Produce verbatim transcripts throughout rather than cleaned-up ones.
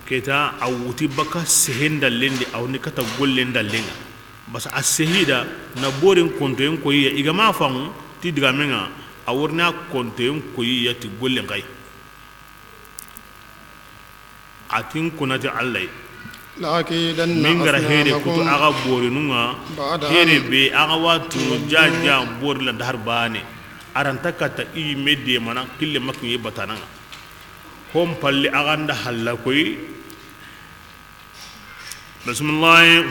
Ke ta a wuti baka sehen dallen di, a woni kata gollen dallen ŋa. Basa a sehida na borin kontoyen koyiya, i ga ma famu ti digamen ŋa, a wori na kontoyen koyiya ti gollen xa yi. A ti n kunati Alla yi. Min ga ra here kutu a ga borinun ŋa, here be a ga wa tunu jaja bori la dahar bane. A ra nta kata i me de mana kille makin ye batana ŋa. Hon palle a ga nda halla koyi. Bismillahi.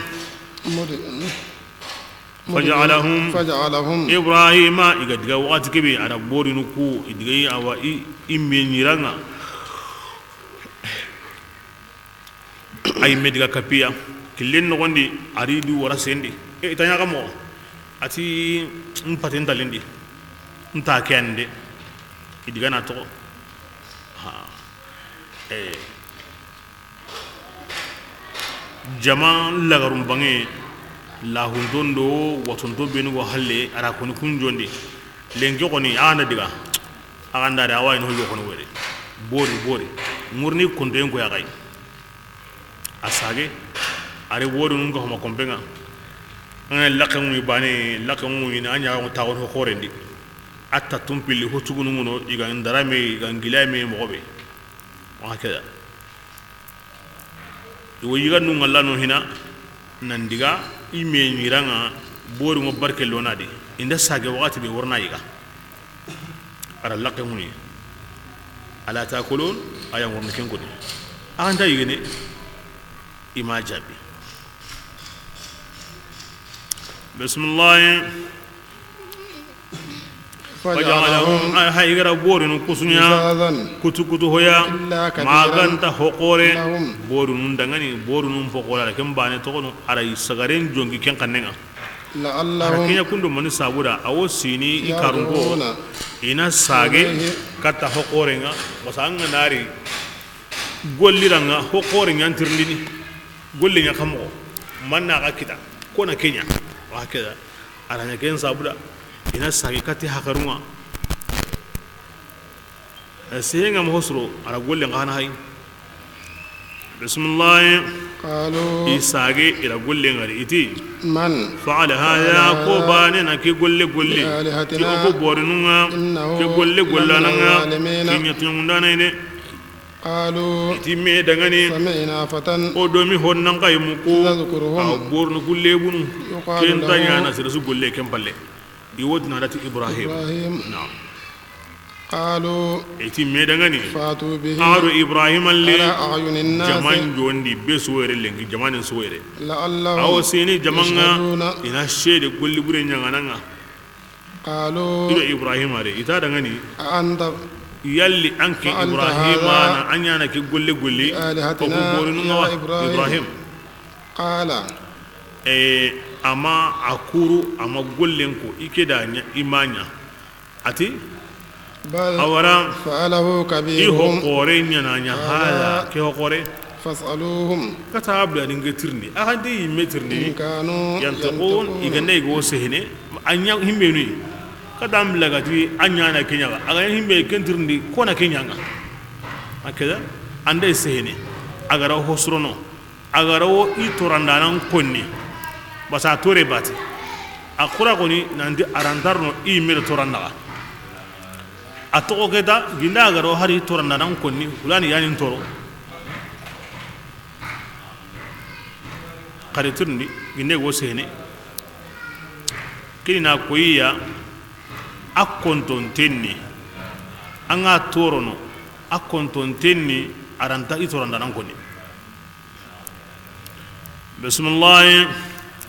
Faja'alahum. Faja'alahum. Ibrahima, i ga diga waxati kebe, a da borinu ku, i diga yi awa i, i me ɲiranŋa. Ay me diga kapiya, killen noxondi, a ri du wara sendi. E, i ta ɲaxa moxo. A ti, n paten talindi. N ta ke ande. I diga na toxo. Ha. E. Jama lagarun banŋe, lahunton do watonto benu go halle, a ra koni kun jondi. Lenki xoni, a ga nda diga, a ga nda de, a wa yi no yo xoni wede. Bori, bori. Ŋurni kontoyen ko ya xa yi. A sage, a ri wori nun ga homa konpen ŋa. An ga na laxe ŋuyi bane, laxe ŋuyi na, a ɲa taxono xorendi. A ta tumpilli ho tugunu ŋuno, i ga ndarame, i ga ngilame moxo be. Wa keda. I wo yigandun ŋa lano hina, nan diga, i me ɲiranŋa, bori ŋo barke lona di. I nda sage waxati be worna yiga. A ra laxe ŋuyi. Ala ta'kulun, a ya ŋorni ken koni. A ga nta yigene, i ma jabi. Bismillahi. Faja'alahum, ay, hay, i ga ra borinu kusuɲa, kutu kutu hoya, ma ga nta hoxore, borinu ndangani, borinu n poxola, ken bane toxono, a ra i sagaren jongi ken xannen ŋa. A ra ke ɲa kundo mani sabuda, a wo sini i karunko, i na sage, katta hoxoren ŋa, wasa an ga na ri, golliranŋa, hoxoren ɲa n tirindini, golle ɲa xa moxo, manna xa kita, kona ke ɲa, wa keda. A ra ɲa ken sabuda, i na sage kati hakarunŋa. Sehenŋa moxo soro, a ra gollen xa na hay. Bismillahi. Qalu. I sage, i ra gollen ŋari, i ti. Man fa'ala hadha, ko bane na ke golle golle. Ti o ko borinun ŋa, ke golle gollanan ŋa, ke ɲa tuɲungundana ine. Qalu. I ti me dangani. Sami'na fatan. O do mi honnan kay muku. Yadhkuruhum. A bornu kulle bunu. Yuqalu lahu. Ken ta ɲa na sira su golle ken palle. I wo ti na da ti Ibrahim. Ibrahim. Naam. Qalu. I ti me dangani. Fatu bihi. A do Ibrahim alle. Ala a'yunin nas. Jaman jondi be suwere lenki, jamanin suwere. La'allahum. A wo sini jaman ŋa. Yashhaduna. I na sede golli bure ɲaŋanan ŋa. Qalu. I do Ibrahima de, i ta dangani. A anta. Yalli an ke fa'alta Ibrahima hadha na, an ɲa na ke golle golle. Bi alihatina, ko borinun ŋa wa, ya Ibrahim. Ibrahim. Qala. E, a ma a kuru, a ma gollen ko, i ke da ɲa, i ma ɲa. A ti. Bal. Awara. Fa'alahu kabiruhum. I hoxore ɲa na ɲa hadha, ke hoxore. Fas'aluhum. Kata abla ni nge tirindi. A hande yimme tirindi. In kanu yantiqun, yantiqun. I ga nda i go sehene. A ɲa himbenu. Kata ambla gati a ɲa na ke ɲa ga. A ga himbe ken tirindi kona ke ɲa ŋa. A keda ande sehene. A ga ra ho surono. A ga ra wo i torandanan konni. Basa tore bati. A xura koni nanti a ra nta rono i yimme do torandaga. A toxo keta, ginda a ga ra wo hari torandanan konni, hulani yani n toro. Xari tirindi, ginde go sehene. Kini na koyiya, a kontontenni. An ga torono, a kontontenni, a ra nta i torandanan konni. Bismillahi.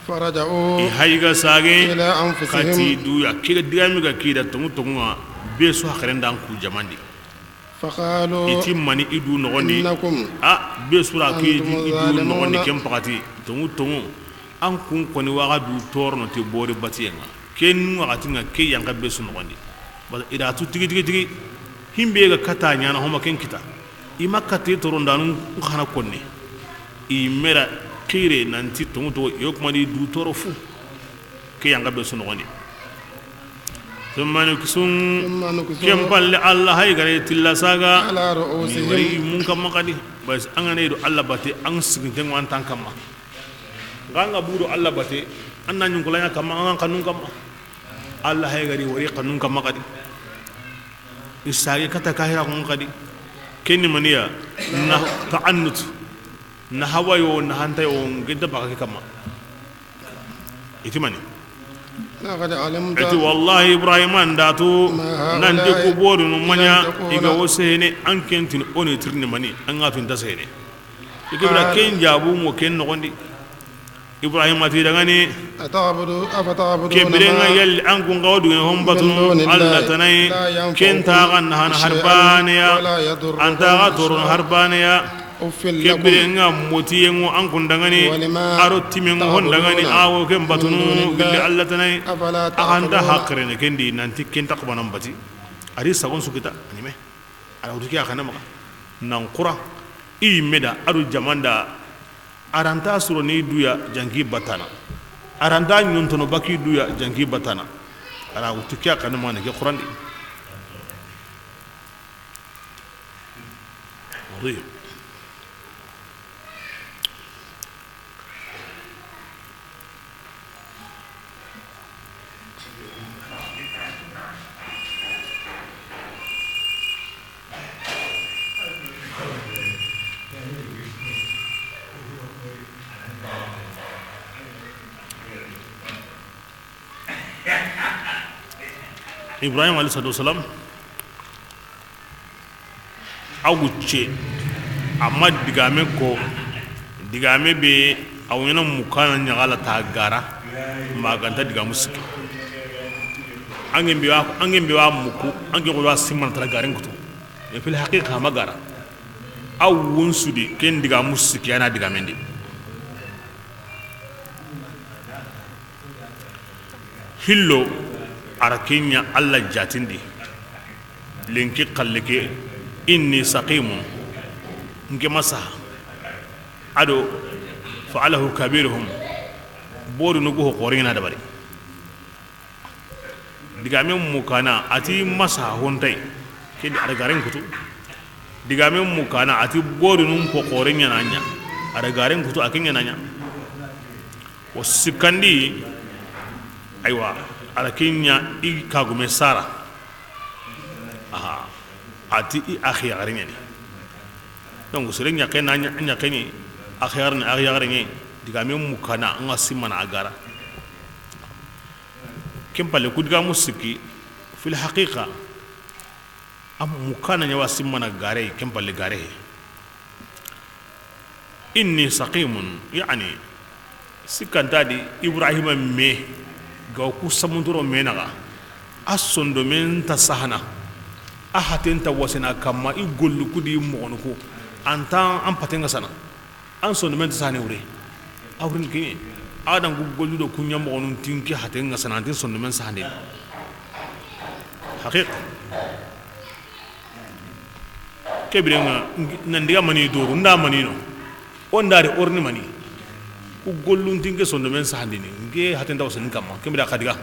Faraja'u. I hayi ga sage. Ila anfusihim. Kati duya. Kiga digami ga kida tongu tongu ŋa. Be su haxaren dan ku jamandi. Faqalu. I ti mani i du noxondi. Innakum. A, be su ra ki i du noxondi ken paxati. Tongu tongu. An kun koni waxa du torono te bori batiyen ŋa. Ken waxati ŋa ke yanka be su noxondi. Basa i da tu tigi tigi tigi. Himbe ga kata ɲana homa ken kita. I ma kate torondanu xana konni. I mera xire nanti tongu togo yo kuma di du toro fu. Ke yanga be su noxondi. Summa nukisun. Summa nukisun. Ken palle, Alla hay gare tilla saga. Ala ru'usihim. Ni wari mun kamma kadi. Bas an ga na i do Alla bate, an siginten ŋo an tan kamma. Ga an ga budo Alla bate, an na ɲunkulanya kamma, an kanun kamma. Alla hay gari wari kanun kamma kadi. I sage kata kahira kun kadi. Ken ni maniya na ta'annut. Na hawayo, na hantayo, ngenta baka ke kamma. I ti mani. Laqad alimta. I ti wallahi Ibrahima nda tu. Ma haulai. Nanti ku bodu no manya. Yantiquna. I ga wo sehene an ken tini o ni tirni mani. An ga tu nta sehene. I ke bira. Qala. Ken jabu mo ken noxondi. Ibrahima ti dangani. Ata'budu, afata'buduna. Ke birenga ma yalli an kun ga wo duŋe hon batunu. Min dunillahi. Alla tanai. La yanfa'ukum. Ken ta ga na hana shay'an, harbane ya. Wala yadurrukum. An ta ga toron harbane ya. Uffil lakum. Ke birenga motiyengo an kun dangani. Walima. Aro timengo hon dangani. Ta'buduna. Awo ken batunu. Min dunillahi. Gilli Alla tanai. Afala ta'qiluna. Axa nta hakkirene kendi nanti ken ta kubanan bati. Ari sagon sukita anime. Ala wutu ke a xana maxa. Nan xura. I yimme da, a do jaman da. A ra nta suro ni duya janki batana. A ra nta ɲontono baki duya janki batana. Ala wutu ke a xana maxa ne ke xurandi. Wari. Ibrahima alayhi salatu wasalam. A wucce, a ma digame ko, digame be a wo ɲaana mukana ɲaxala ta gara, ma ganta digamu sikki. Angen be wa, angen be wa muku, angen ko wa simman tara garen kutu. E fil haqiqa ma gara. A wun sudi ken digamu sikki a na digamendi. Hillo, a ra ke ɲa Alla jatindi. Lenki xalle ke, inni saqimun, nke ma saha. A do, fa'alahu kabiruhum, bodu nugu ho xoren ŋa na dabari. Digamen mukana, a ti ma saha hontay, ke di a ra garen kutu. Digamen mukana, a ti bodu nun ko xoren ɲa na ɲa, a ra garen kutu, a ke ɲa na ɲa. Wo sikkandi, aywa, a ra ke ɲa i kagume Sara. Aha, a ti i axi yaxare ɲa ni. Donc, sere ɲaxe na ɲa, ɲaxe ni, axi yaxare ni, axi yaxare ɲa ni, digamen mukana, an ga simana a gara. Ken palle, ku digamu sikki, fil haqiqa, a mukana ɲa wa simana gare, ken palle gare he. Inni saqimun, yani, sikkanta di Ibrahima me, ga ku samuntoro me naxa, a sondomen ta sahana, a haten ta wasena kamma, i gollu kudi moxonu ku, an ta an paten ŋa sana, an sondomen ta sahane wure, a wurin kiɲe, a dan ku gollu do ku ɲa moxonun tinki haten ŋa sana, an tin sondomen sahande. Haqiqa. Ke birenga, nan diga mani doru, nda mani no. O nda ri orni mani. Ku gollun tinke sondomen sahandini. Nke haten taw sen kamma. Ke bira xadiga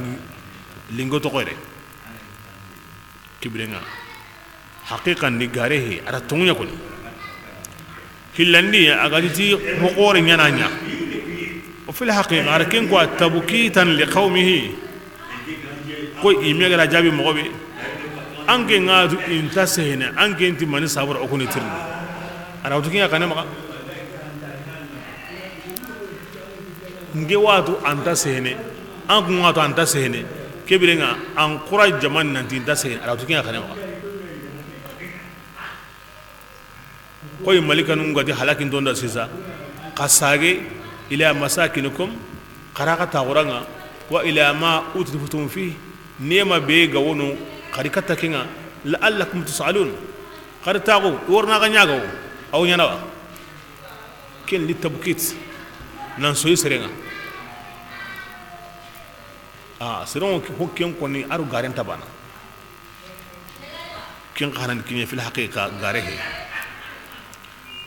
lingo to koyre. Ke birenga. Haqiqan ni gare he, a ra tonguɲa koni. Hillandi, a ga ti ti ho xoore ɲa na ɲa. Wa fil haqiqa, a ra ken ko tabkitan li qawmihi. Ko i me ga ra jaabi moxo be. An ke ŋa tu i nta sehene, an ke nti mani sabura o koni tirni. A ra wutu ke ɲa xane maxa. Nke wa tu an ta sehene, an kun wa tu an ta sehene. Ke birenga an xura jaman nanti i nta sehene, a ra wutu ke ɲa xane maxa. Koy malikanun ga ti halakinton da sisa, xa sage, ila masakinikum, xa ra xa taxuranga, wa ila ma utriftum fi, nema be ga wono, xa ri katta kenga, la'allakum tus'alun, xa ri taxu, worna ga ɲaga wo, aw ɲana wa. Ken li tabkit, nan soyi serenga. A serengo ho ken koni, a ro garen tabana. Ken xanan kiɲe fil haqiqa gare he.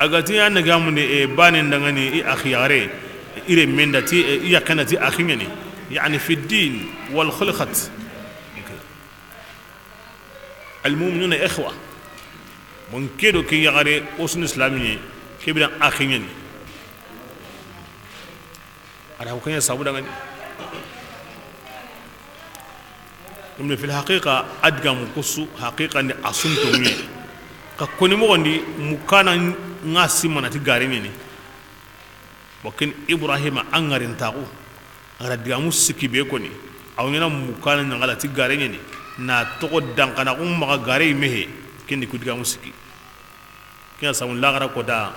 A ga ti an na gamundi, e, bane ndangani, i axi yaxare, i re menda ti, e, i yaxena ti axi ɲani, yani fi din wal khulqat. Almuminuna ikhwa. Bon, ke do ke yaxare, o su ni silami ɲa, ke biran axi ɲa ni. A da ko ke ɲa sabu dangani. Imne fil haqiqa, a digamu kusu haqiqa ni a su nto ɲi. Ka koni moxon di, mukana ŋa simana ti gare ɲa ni. Wa ken Ibrahima a ŋarintaxu, a ga da digamu sikki be koni, a wa ɲaana mukana ɲaxala ti gare ɲa ni, na toxo dankanaxu maxa gare yi mehe, ken di ku digamu sikki. Ken ŋa sabu laxara kota,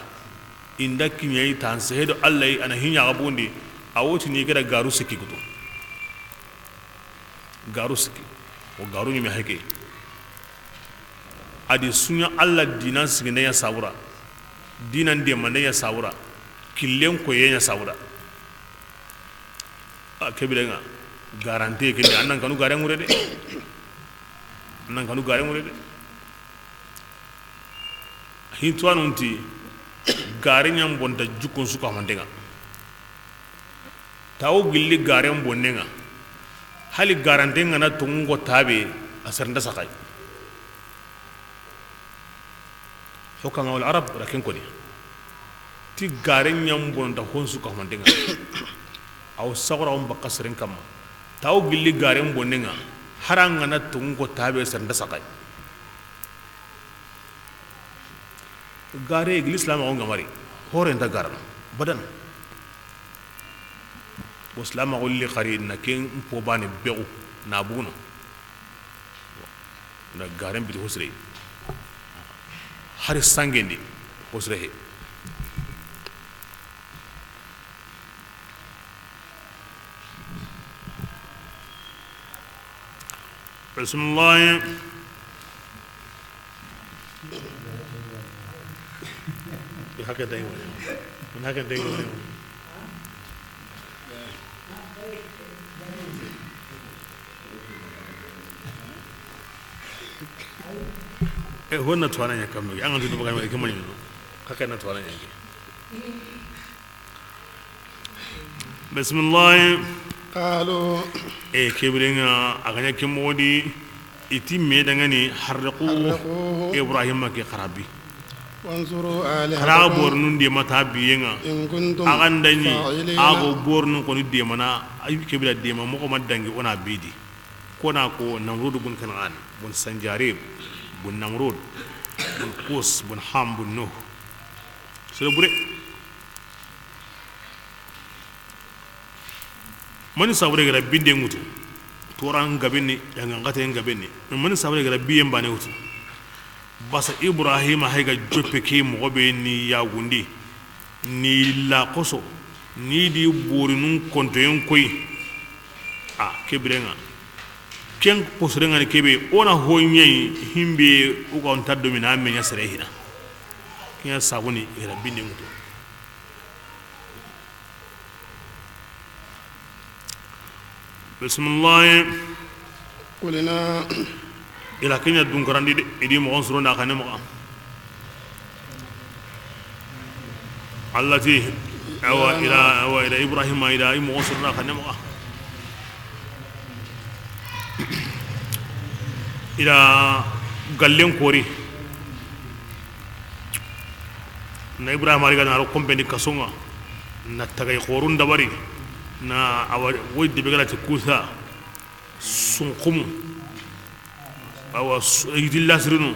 i nda kiɲayi tan sehe do Alla yi, a na hiɲa xa bondi, a wo tini ke da garu sikki kutu. Garu sikki, o garu ɲime heke. A di suɲa Alla dinan sigindeɲa sabura, dinan demandeɲa sabura, killen koyeɲa sabura. A ke biren ŋa, garante ke ni, an nan kanu garen ŋure de. An nan kanu garen ŋure de. Hintuwanun ti, gare ɲan bonta jukun su ka mantenŋa. Tawo gilli garen bonnenŋa, hali garanten ŋa na tonŋun ko tabe, a seren nta saxay. Hokanga wal Arab ra ken koni. Ti garen ɲan bonta honsu ka mantenŋa. Aw saxura on bakka seren kamma. Tawo gilli garen bonnenŋa, haranga na tonŋun ko tabe, seren nta saxay. Gare gili silamaxu ŋa mari, hore nta garana badan. Bo silamaxu li xari na ken mpo bane bexu na buguna. Na garen biti hosire. Hari sangendi hosire he. Bisimilahi. Hake dangi wone. Hake dangi wone. E honna tuwana ɲa kambe, an ga ntu baga ke mani no. Hake na tuwana ɲa ke. Bisimilahi. Qalu. E ke biren ŋa, a ga ɲa ke moxo di, i ti me dangani, harriquhu, harriquhu. Ibrahima ke xarabi. Wansuru alihakum. Xara bornun de mata biyen ŋa. In kuntum. A ga nda ɲi, fa'ilina. A go bornun koni de mana, ay ke bira de ma moxo ma dangi o na bidi. Kona ko Namrud bun Kan'an, bun Sanjarib, bun Namrud, bun Kus, bun Ham, bun Nuh. Sere bure. Mani sabure ga ra binde ŋutu. Toran gabeni, yangan xate gabeni. Mani sabure ga ra biyen bane ŋutu. Basa Ibrahima hay ga joppe ke moxo be ni yagundi. Ni la xoso, ni di borinun kontoyen koy. A ke biren ŋa. Ken xosoren ŋa ni ke be, o na ho ɲeyi himbe, o ga o nta domina me ɲa sere hina. Ken ɲa sabuni i ra binde ŋutu. Bisimilahi. Qulna. I la ke ɲa dunkarandi de, i di moxon suro na xane maxa. Alla ti, awa, i la, awa, i la Ibrahima, i la i moxon suro na xane maxa. I la gallen kori. Na Ibrahima ri ga na ro kompendi kason ŋa, na tagay xorun dabari, na awa woy debe ga na ti kusa, sunxumu, awa yidilla sirinu,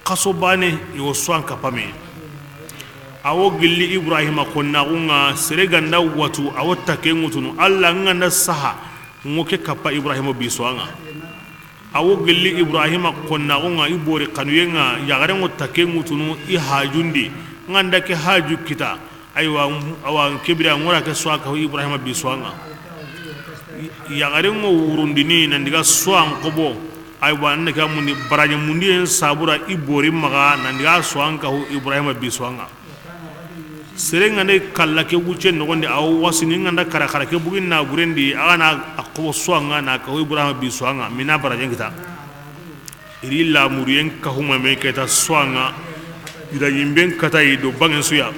xaso bane, i wo suwan kapame. A wo gilli Ibrahima konnaxun ŋa, sere ga nda watu, a wo take ŋutunu, Alla ŋa nda saha, ŋo ke kappa Ibrahima bisuwan ŋa. A wo gelli Ibrahima konnaxu ŋa, i bori xanuye ŋa, yaxare ŋo take ŋutunu i hajundi, ŋa nda ke haju kita. Aywa, awa kebira ŋora ke soa kahu Ibrahima bi soa ŋa. Yaxare ŋo wurundini nan diga soa n xobo. Aywa, an na ke mundi baraje mundiyen sabura i bori maxa nan diga soa n kahu Ibrahima bi soa ŋa. Sere ŋa nda kalla ke wucce noxondi, a wo wasini ŋa nda kara kara ke bugi naburen di, a ga na a xobo soa ŋa na kahu Ibrahima bi soa ŋa, mina barajen kita. I ri lamuriyen kahuma me keta soa ŋa, i da yimben kata i do bangen suya.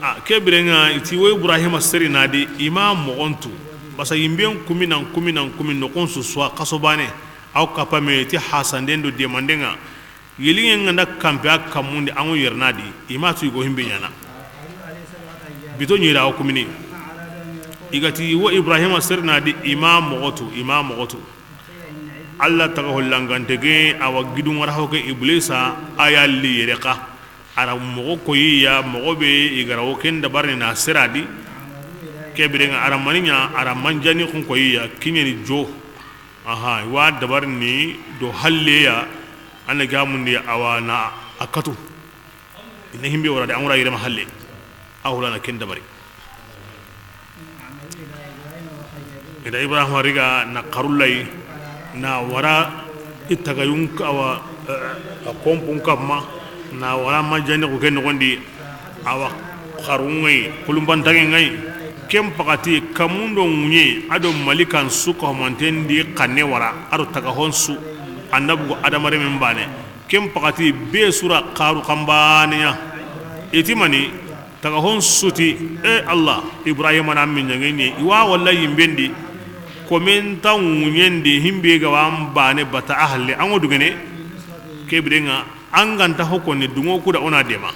A ke biren ŋa i ti wo Ibrahima seri na di i ma moxon tu. Basa yimben kumi nan kumi nan kumi noxon su soa xaso bane. Aw kappa me ti hasanden do demandenŋa. Yeliŋe ŋa nda kampe a kammundi, an ŋo yerna di, i ma tu i go himbe ɲana. Bito ɲira aw kumini. I ga ti wo Ibrahima serna di, i ma moxo tu, i ma moxo tu. Alla taga hollangante ge, a wa gidu ŋara ho ke Iblisa, a ya li yere xa. A ra moxo koyi ya, moxo be i ga ra wo ken dabarini na sera di. Ke birenŋa a ra mani ɲa, a ra manjani xun koyi ya, kiɲeni jo. Aha, i wa dabarini do halle ya, a na gamundi a wa na a katu. I na himbe wara de, an wara yere ma halle. A wala na ken dabari. I da Ibrahima riga na xarullayi, na wara i tagayun kawa, eh, a kompun kamma, na wara majani ko ken noxondi, a wa xarunŋayi, kulumbantaŋeŋayi, ken pakati kamundo ŋuɲe, a do malikan su ka humanten di xanne wara, a do tagahon su, a na bugu adamaremen bane, ken pakati be sura xaru xanbaneya, i ti mani, Taga hon suti, e Allah, Ibrahima na minɲaŋe ɲi, i wa walla yimbendi, komen ta ŋuɲendi, himbe ga wa n bane bata a halle, an ŋo dugene, ke birenŋa, an ga nta hokoni dunŋo kuda o na dema.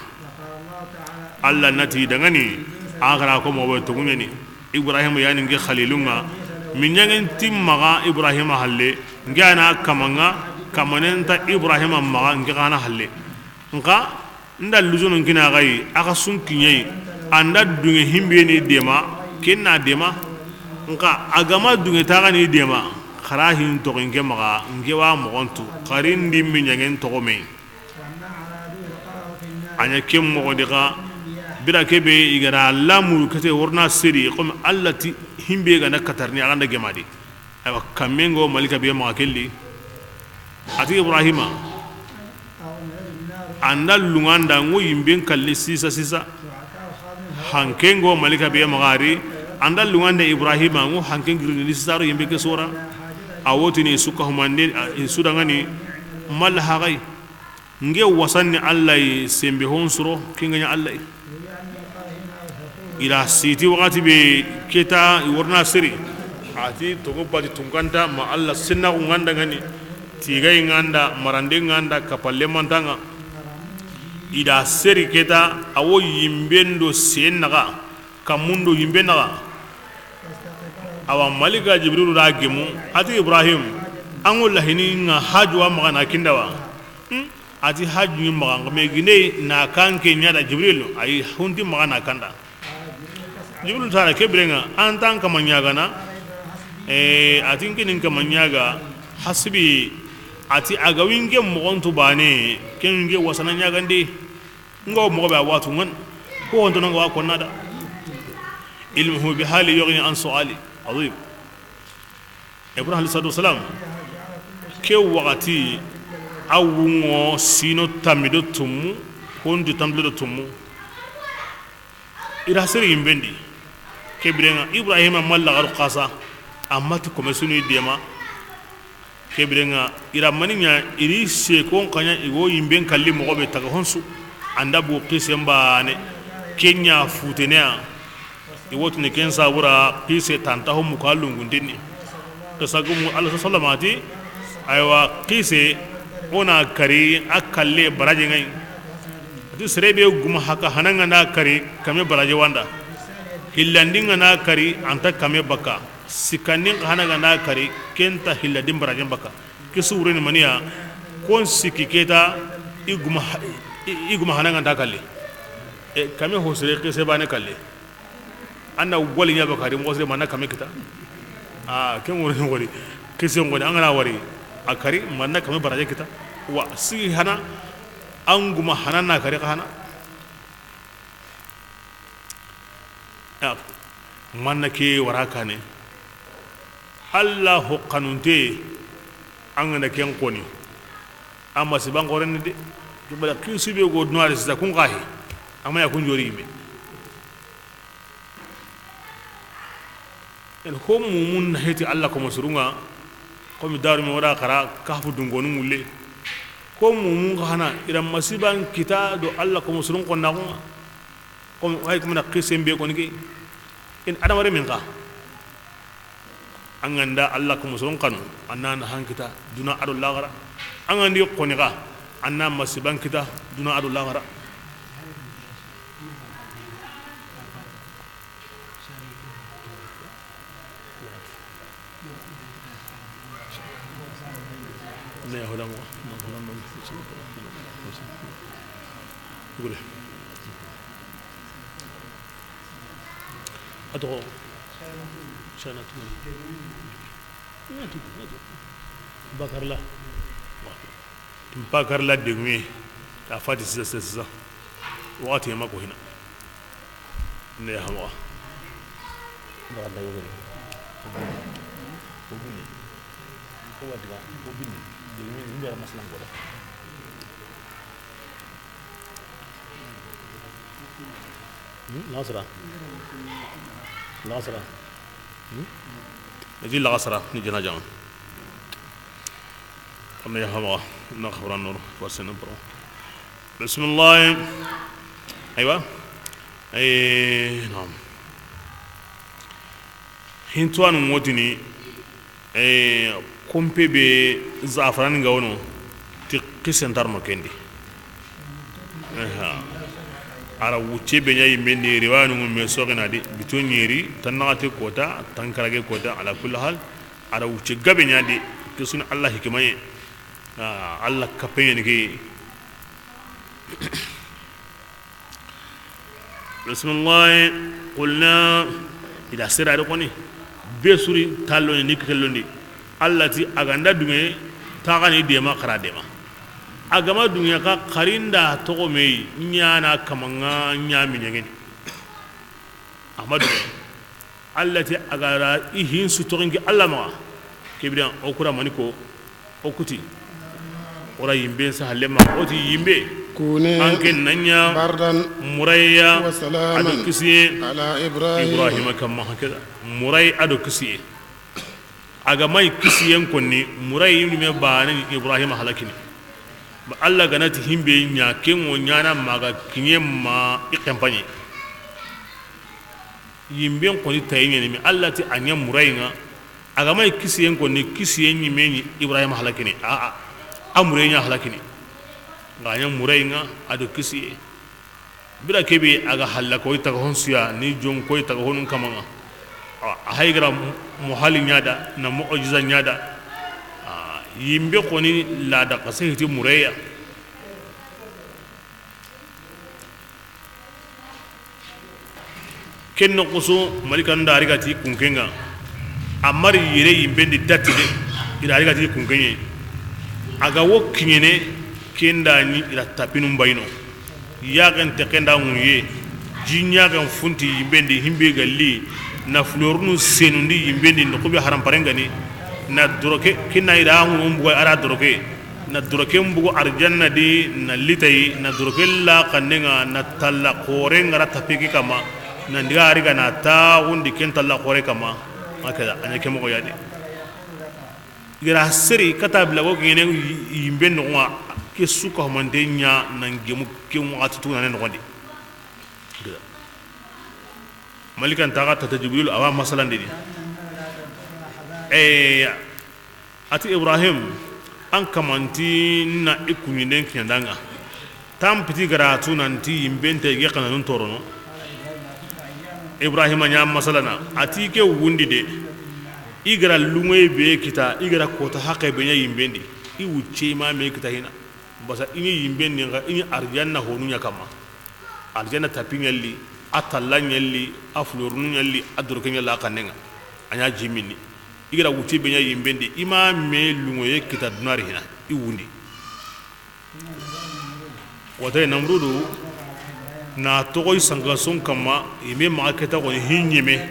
Allah na ti dangani, a xara ko moxo be toguɲeni, Ibrahima yani nke Xalilunŋa, minɲaŋen ti maxa Ibrahima halle, nke a na kamaŋa, kamanen ta Ibrahima maxa, nke xa na halle. Nxa, N da luzunu n kina xayi, a xa su n kiɲeyi, an da dunŋe himbe ni dema, ken na dema. Nxa, a ga ma dunŋe taxa ni dema, xara hin toxi nke maxa, nke wa moxon tu, xari n di minɲaŋen toxo me. A ɲa ken moxo di xa, bira ke be i ga ra lamuru kete worna seri, comme Allah ti himbe ga na katarini, a ga nda gemadi. Aywa, kamme ŋo malika be maxa kelli. A ti Ibrahima, an da lunŋa n da ŋo yimben kalli sisa sisa. Hanke ŋo malika be maxa ri, an da lunŋa n da Ibrahima ŋo hanke girini sisa ro yimbe ke sora. A wotini suka humande, i su dangani malla haxay. Nke wasanni Allah yi sembe hon suro, ke nga ɲa Allah yi. I da siti waxati be keta, i worna seri. A ti togo bati tunkanta ma Allah sennaxu nga nda ŋa ni, tigayi nga nda, marande nga nda, kapalle manta ŋa. I da seri keta, a wo yimben do sen naxa, kammun do yimbe naxa. Awa malika Jibrilu da gemu, a ti Ibrahim, an ŋo lahini nga haju wa maxa na kinda wa. Hmm? A ti haju ni maxa, nga me ginde na kan ke ɲa da Jibril, ayi hunti maxa na kanda. Jibril tara ke birenŋa, an ta n kama ɲagana, eh, a ti n kini n kama ɲaga, hasibi, a ti a ga winke moxon tu bane, ken winke wasana ɲagande, nga wo moxo be a watu ŋan, ko honto nga wa konna da. Ilmuhu bi hali yughni an su'ali. Azim. Ibrahim alayhi salatu wasalam, ke waxati, a wunŋo sino tammi do tummu, honti tammi do tummu. I da seri yimbendi. Ke birenŋa, Ibrahima malla xaru xasa, a ma ti kome sunu i dema. Ke birenŋa, i da mani ɲa, i ri sekon xa ɲa, i wo yimben kalli moxo be taga honsu. An da bu xisen bane, ke ɲa futeneya. I wotini ken sabura, xise tanta ho muka lunguntenni. Xisa gumu, Allah sallama a ti, aywa, xise, o na kari, a kalle baraje ŋa yi. A ti sere be guma haka hana nga na kari, kame baraje wa nda. Hillandi nga na kari, a nta kame baka. Sikandi nga hana nga na kari, ken nta hillandin baraje baka. Ke su wureni maniya, kon siki keta, i guma ha-, i, i guma hana nga nta kalle. E, kame ho sere xise bane kalle. An na wali ɲa ba kari, moxo sire ma na kame kita. A, ken ŋo ni ŋo ni. Xise ŋo ni, an ga na wari. A kari, ma na kame baraje kita. Wa, sigi hana, an guma hana na kari xa hana. Ya, ma na ke wara kane. Allah ho xanunte, an ga na ken xoni. A ma siban xoren de. Ke bala xisu be go dunare sisa kun xa he. A ma ya kun jori yime. En ho mumun na heti Allah komo surunŋa, komi daru mi wada xara, Kahfu dungonu ŋulle. Ho mumun xa hana, i da masiban kita do Allah komo surun xonnaxunŋa. Komi, ay, komi na xisen be koni ke. In adamare min xa. An ga nda Alla ko musoron kanu, an na nahan kita duna ado laxara. An ga ndi xoni xa, an na masiban kita duna ado laxara. A toxo Sayanatu. Bakarla. Bakarla deŋuye. A fati sisa sisa. Waxati ma ko hina. Ne hama. Daga daga gari. Ko bini. Ko bini. Ko wadiga. Ko bini. Deŋuye ni yara maslan ko da. Laxasara. Laxasara. Eti laxasara ni jana jama. Xanna ya hama na xabran noro. Wa senan pro. Bismillah. Aywa. Ay, naam. Hintuwanu ŋotini. Ee, konpe be zafarani ga wono, ti xisen nta ro no kendi. Aha. A ra wucce be ɲa yimben di, riwayanu ŋu me soxina di, bito ɲeri, tannaxate kota, tankarage kota, ala kulli hal, a ra wucce gabe ɲa di, ke suni Alla hikimaye, a, Alla kappe ɲeni ke. Bisimilahi, qulna, i da sera de koni, be suri tallo ni kitellondi, Alla ti a ga nda duŋe, taxani dema xara dema, a ga ma duŋe xa xarinda toxo me yi, ɲana kamaŋa ɲa miɲegeni, a ma duŋe. Alla ti a ga ra i hin su toxinki Alla maxa. Kebiran o kura mani ko, o kuti. O ra yimben sa halle ma, o ti yimbe. Kuni, an ke na ɲa bardan, muraya, wa salaman, ado kisiye, ala Ibrahim. Ibrahima kamma hakeda. Muray ado kisiye. A ga may kisiyen konni, muray yimbe bane Ibrahima halakini. Ma Alla ga na ti himbe ɲa, ken ŋo ɲana maga kiɲe ma i kempani. Yimben koni tayi ɲeni, mi Alla ti a ɲa murayi ŋa, a ga may kisiyen koni, kisiyen ɲi me ɲi Ibrahima halakini, a, a, a murayi ɲa halakini, ŋa a ɲa murayi ŋa, a do kisiye, bira kebe a ga halla koy taga hon suya, ni jon koy taga honun kamaŋa, a, a hay gara muhali ɲa da, na mu'jiza ɲa da, a, yimbe koni la da xase hiti mureya. Ken noxo su, malikan da a ri ga ti kunken ŋa, a mari yere yimben di dati de, i da a ri ga ti kunken ɲe. A ga wo kiɲene, ken da ɲi i da tapinu mbayino. Yaxen te ken da ŋuye, ji ɲaxen funti yimben di, himbe ga li, na florunu senundi yimben di, noxu be haramparen ga ni, na doroke, ken na i da ŋunu mbuga a ra doroke. Na doroken bugu arjanna di, na litayi, na doroken la xanne ŋa, na talla xoore ŋa ra tapi ke kamma, na ndiga a ri ga na taxundi ken talla xoore kamma, a keda a ɲa ke moxo ya di. I ga ra seri kata bila go gene yimbe noxo ŋa, ke su ka humante ɲa na gemu ke waxati tu na ne noxondi. Malikan taxa tata Jibril awa masalande di. Ee, a ti Ibrahim, an kamanti na i kuɲinden kiɲandaŋa. Tan piti gara tu nanti yimben te ge xananun torono. Ibrahima ɲa masalana, a ti ke wundi de. I gara luŋoy be kita, i gara kota haqe be ɲa yimben di. I wucce ma me kita hina. Basa i ɲi yimben di ŋa, i ɲi arjanna honu ɲa kamma. Arjanna tapi ɲa li, a talla ɲa li, a florunu ɲa li, a doroke ɲa la xanne ŋa. A ɲa jimini. I gara wuti be ɲa yimben di, i ma me luŋoye kita dunari hina, i wundi. Wotay Namrudu, na toxoy sankason kamma, i me maxa keta xoni hi ɲeme.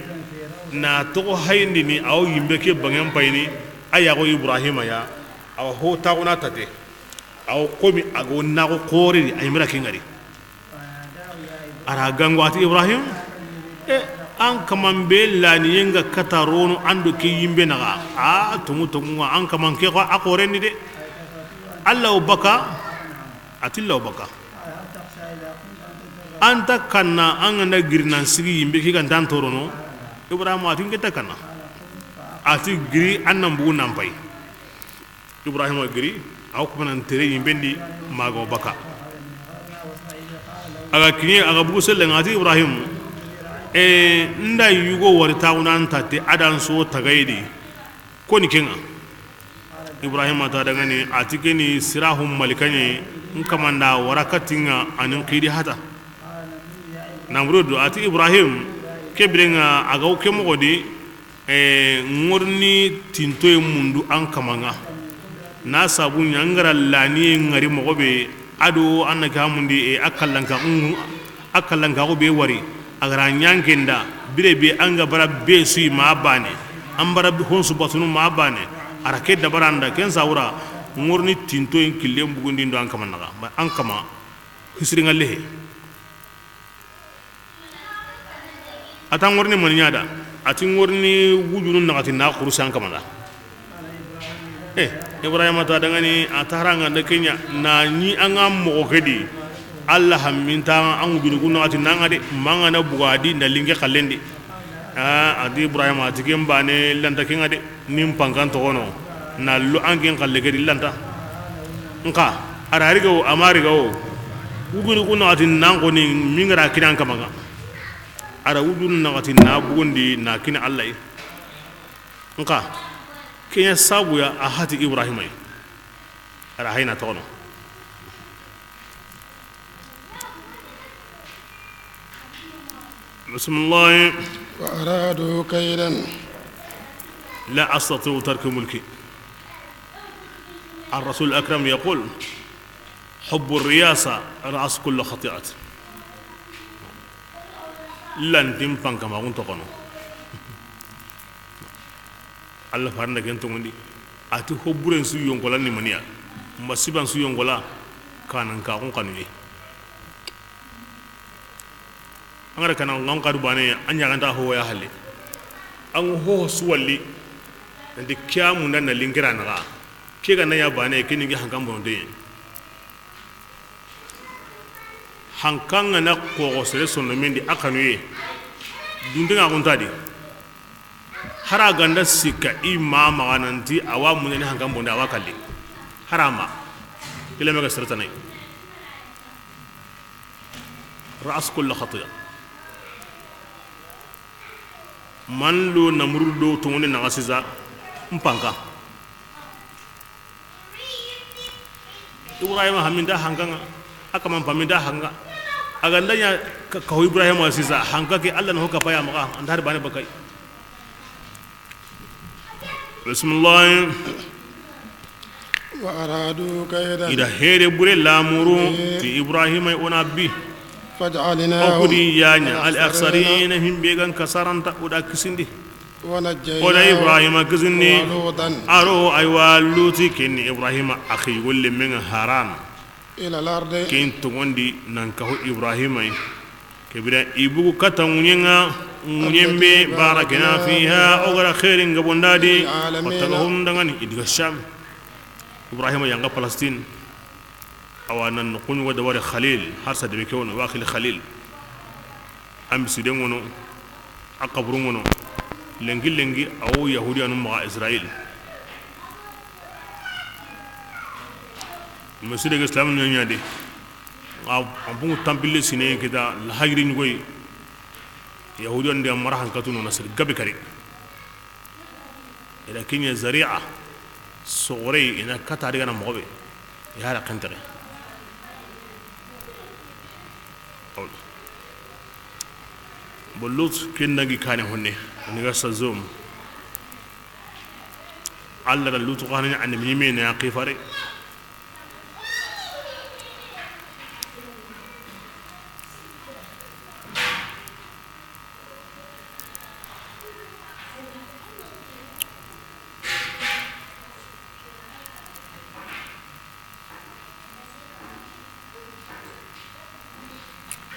Na toxo hayindini, awo yimbe ke bangen payini, a yaxo Ibrahima ya, awa ho taxuna tate. Aw komi a go naxo xoore di, a yimira ke ŋari. A ra gango a ti Ibrahim, e, an kaman be laniyen ga kata rono an do ke yimbe naxa. A, tongu, tongu ŋa, an kaman ke xo a xooren ni de. Alla wo baka, a ti Alla wo baka. An ta kanna, an ga nda giri nan sigi yimbe ke ga nta an torono. Ibrahim a ti n ke ta kanna. A ti giri an nan bugu nan pay. Ibrahima giri, a wa kumanan tere yimben di mago baka. A ga kiɲe, a ga bugu sellen ŋa, a ti Ibrahim, e, n da yugo wari taxunan tatte a dan so tagaye di. Koni ken ŋa. Ibrahima ta dangani, a ti keni sirahu malikaɲe, n kamanda wara katinŋa anin xidi hata. Namrudu a ti Ibrahim, ke biren ŋa a ga wo ke moxo di, e, ŋorni tintoye mundu an kamanŋa. Na sabu ɲa n gara laniye ŋari moxo be, a do an na ke hamundi, e, a kallanka, a kallankaxu be wari, a gara ɲanken da, bire be an ga bara be suyi ma bane, an bara honsu batunu ma bane, a ra ke dabaranda, ken sawura, ŋorni tintoyen killen bugundi ndo an kama naxa, an kama, hisirinŋa lehe. A ta ŋorni mani ɲa da, a ti ŋorni wujunu naxati na xurusi an kamana. E, Ibrahima ta dangani, a ta haranga nda kenya, na ɲi an ga moxo ke di, Alla hamminta an wujunu ku naxati nanga de, manga na bugadi nda linke xallendi. A, a di Ibrahima, a ti ken bane lanta kenga de. Nin pankan toxono, na lo an ken xalle ke di lanta. Nxa, a ra riga wo, a ma riga wo, wujunu ku naxati nan xoni, mingara kinan kamanga. A ra wujunu naxati na bugundi, na kini Alla yi. Nxa, kenya sabu ya a hati Ibrahima yi. A ra hayna toxono. بسم الله. وأرادوا كيدا. لا أستطيع ترك ملكي. الرسول الأكرم يقول: حب الرياسة رأس كل خطيئة. Lantin pankama kun toxono. Alla faranda ken tongondi. A ti hoburen su yonkola ni maniya. Masiban su yonkola. Kanan ka kun kanuye. An ga ra kana ŋan kadu bane, an ɲaxanta ho ya halle. An ho su walli. Nanti kiya munda na linkira naxa. Ke ga na ya bane, ke ni ngi hankan bononte. Hankan ga na koxo sere sonno mendi a kanuye. Dunte ŋa kunta di. Hara ganda sikka i ma maxa nanti a wa muneni hankan bonde a wa kalli. Harama. Kilame ga sere tanay. رأس كل خطيئة. Man lo Namrudu do tonŋundi naxa sisa, n panka. Ibrahima haminta hankaŋa, a kaman paminta hanka. A ga nda ɲa ka, ka ho Ibrahima sisa, hanka ke Alla na ho kapaya maxa, anta hari bane bakay. Bismillah. وأرادوا كيدا. I da here bure lamuru ti Ibrahima, o na bi. فجعلناهم O ku di ya ɲa الأخسرين. Al-akhsarina, himbe gan kasaranta, o da kisindi. ونجيناه O da Ibrahima kisindi. ولوطا. A ro, aywa, Luti ken ni Ibrahima axi golle menga Haran. إلى الأرض. Ken togondi nan kahu Ibrahima yi. Kebira i bugu kata ŋuɲenŋa, ŋuɲen be التي باركنا فيها. O gara xeerin gabondadi. للعالمين. Wata ga hon dangani, i diga Sham. Ibrahima yanga Palestine. Awa nan kuɲugo dabari Khalil, har sa debe ke wono, wa xili Khalil. An bisiden ŋono, a xaburun ŋono, lenki lenki, a wo Yahudiyanu maxa Israil. Misiri ke Islam ɲaɲa de. A, a bungu tampille sine kita lahajiri ɲugoyi. Yahudiyanu de mara hankatu no na sir gabe kari. I da kiɲe Zari'a, soxorey, i na kata di gana moxo be, i hara kentexe. Bon, Lut ken dangi kane honne, a ni ga sa zom. Alla da Lutu xanani annabi ɲime na xifare.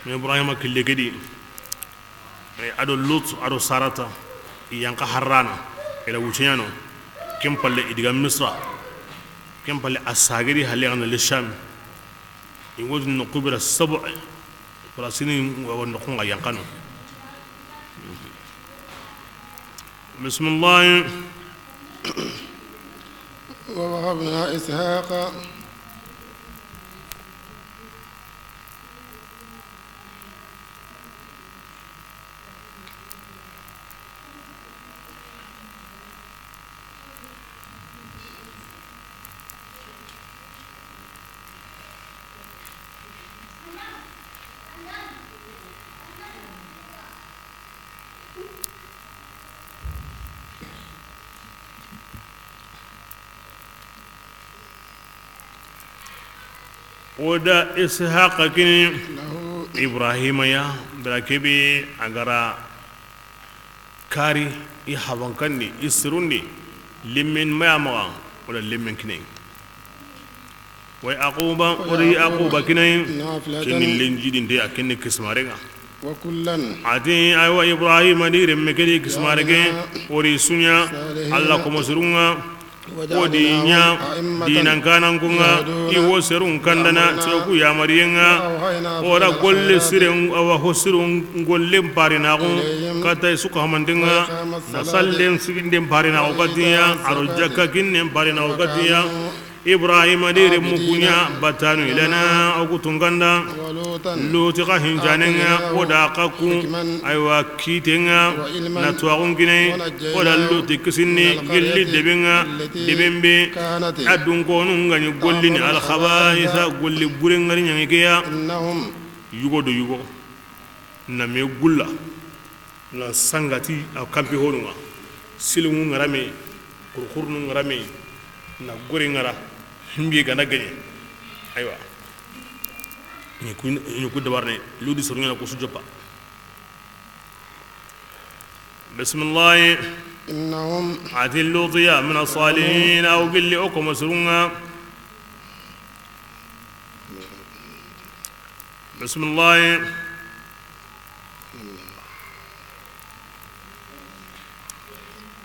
Ibrahima kille ke di, e, a do Lut, a do Sarata, i yanqa Harrana, i la wuteɲano, ken palle i diga Misra, ken palle a sagedi halle gana le Sham, i wodi noqu bira sabu, e, Falasini wa noqu nga yanqano. بسم الله. ووهبنا إسحاق. O da Ishaqa kini Ibrahima ya, bira kebe a ga ra kari i habankandi, i sirundi, lemmen maya maxa, o da lemmen kini. Wa Yaquba, o da Yaquba kini, kini lenjidinte ya, kini kismarenga. A ti, aywa, Ibrahima di renme ke di kismare ke, o ri su ɲa, Alla komo sirunga, o di ɲa, dinan kanankunga, i wo serun kandana, ti o ku yamariyenga, o da golle siren, awa ho sirun gollen parinaxu, kata i su ka hamantenga, na sallen siginden parinaxu katiya, a ro jakka kinnen parinaxu katiya, Ibrahima di renmu ku ɲa batanu ilana, o ku tunganda. Luti xa hinjanenga, o da xa ku, aywa, kitenga, na tuwaxun kine, o da Luti kisindi, gilli debenga, deben be, a dunkonun ga ɲi gollini, alxabaisa, golli buren ga ri ɲaŋi ke ya. Yugo do yugo. Na me gulla. Na sangati a kampi honunga, silingu ŋarame, kurkurunu ŋarame, na gori ŋara, himbi gana gaɲe. Aywa. Ni ku, ni ku dabarne, Luti soruɲana ku su joppa. Bismillahi. إنهم. A ti Lutiya mina salihin, aw gilli o komo surunga. Bismillahi.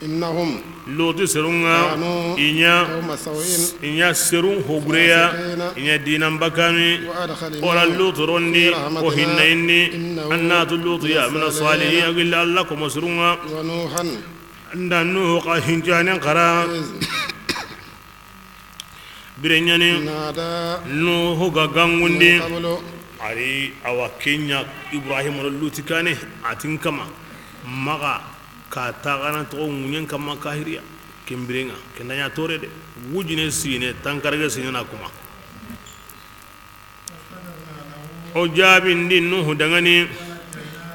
إنهم. Luti serunga, كانوا i ɲa, قوم سوء i ɲa serun hobureya, فاسقين i ɲa dinan bakami, وأدخلناهم o ra Luti rondi, في رحمتنا o hinna inni, إنه annatu Lutiya, من mina الصالحين salihin, a gilli Alla komo serunga. ونوحا. Nda Nuhu xa hinjanen xara. إذ Bire ɲani, نادى Nuhu ga gangundi, من قبل. A ri awa ke ɲa Ibrahima do Luti kane, a ti n kama, maxa ka taxana toxo ŋuɲen kama kahiriya, ken birenga, ken da ɲa tore de, wujine sine, tankarage sine na kuma. O jaabindi Nuhu dangani,